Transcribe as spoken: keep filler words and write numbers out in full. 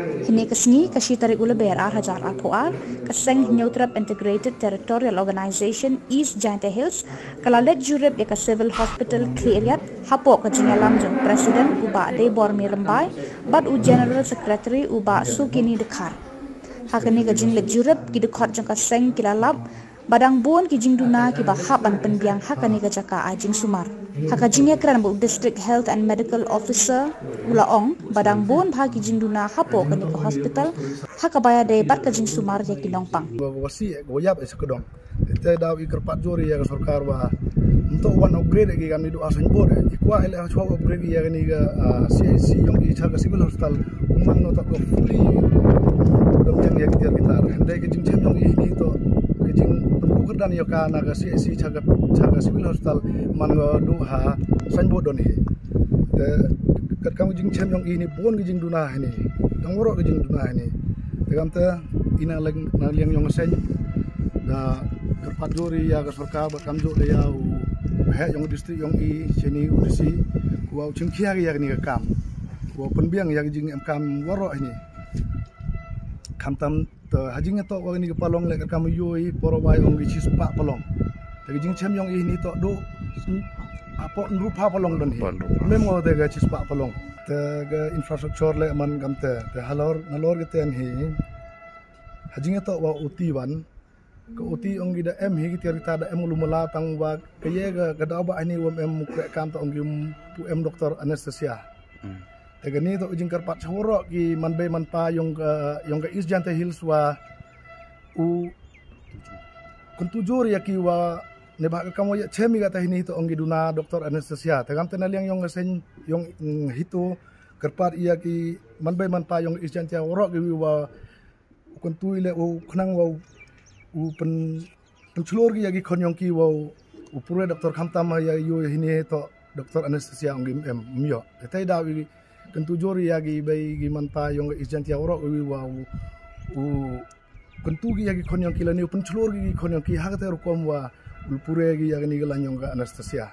Hynne ka sngi, ka shi tarik u Lber ar hajar arphew ar, ka seng Hynñiewtrep Integrated Territorial Organization East Jaintia Hills ka la leit jurip ïa ka Civil Hospital Khliehriat hapoh ka jingïalam jong President u Bah Deibormi Rymbai bad u General Secretary u Bah Sukini Dkhar. Ha kane ka jingleit jurip, ki dkhot jong ka seng ki la lap ba dang bun ki jingduna kiba hap ban pynbiang ha kane ka jaka ai jingsumar. Ha ka jingïakren bad u District Health and Medical Officer, u la ong ba dang bun bha ki jingduna hapoh kane ka hospital ha kaba ïadei bad ka jingsumar ïa ki nongpang. Wa, wa si, wa ïap, eh, sa ka dong. Te daw i kyrpad jur ïa ka sorkar wa mynta wan upgrade ki kam ni du asan bod, eh. I kwah ila ha chwa upgrade ïa kani ka, ah, C H C yong i cha ka civil hospital. Umang no ta ko fully dam yang ïa kita kita. Hynrei ka jingchem yong i ni to ka jingpynkuh kyrdan ïa ka na ka C H C cha ka, cha ka civil hospital man nga du ha san bod don hi. Te katkam ka jingchem yong i ni bun ka jingduna hi ni. Dang waroh ka jingduna hi ni. Te kam te ina leng na liang yong seng da kyrpad jur ïa ka sorkar bad kam jur da ïa u heh yong district yong i sini u D C. Wa u chim khia ïa kani ka kam. Wa pynbiang ïa ka jingem kam waroh hi ni. Khamtam te ha jingïatoh wa kani ka palong leh ka kam yoi por wa ong ki chispah palong. Te ka jingchem yong i ni to du hapoh nrupa palong don hi. Hapoh nrupa. Mem ngo te ka chispah palong. Te ka infrastructure leh man kam te. Te halor, nalor ka ten hi. Ha jingïatoh wa uti wan. Ka uti ong ki da em hi ki tiar kita da em lu mala tang wa ka ye ka, ka daw ba ani wa em kreh kam ta ong ki pu em doktor anesthesia. Hmm. Te kani to jingkyrpad cha waroh ki man bei man pa yong ka, yong ka East Jaintia Hills wa u kyntu jur ïa ki wa ne ba ka kam wa ïa chem ïa ka ta hi ni to ong ki duna doktor anesthesia. Te kam te na liang yong ka seng yong, mm, hi to kyrpad ïa ki man bei man pa yong East Jaintia waroh ki wa u kyntu i leh u khnang wa u pyn, pynchlur ki ïa ki khon yong ki wa u pure doktor khamtam ïa ïa hi ni to doktor anesthesia ong ki em, em ïoh. Te daw i kyntu jur ïa ki bei ki man pa yong East Jaintia waroh ki wa u, u kyntu ki ïa ki khon yong ki lane u pynchlur ki ki khon yong ki ha ka te rukom wa u pure ki ïa kani ka lain yong ka anesthesia.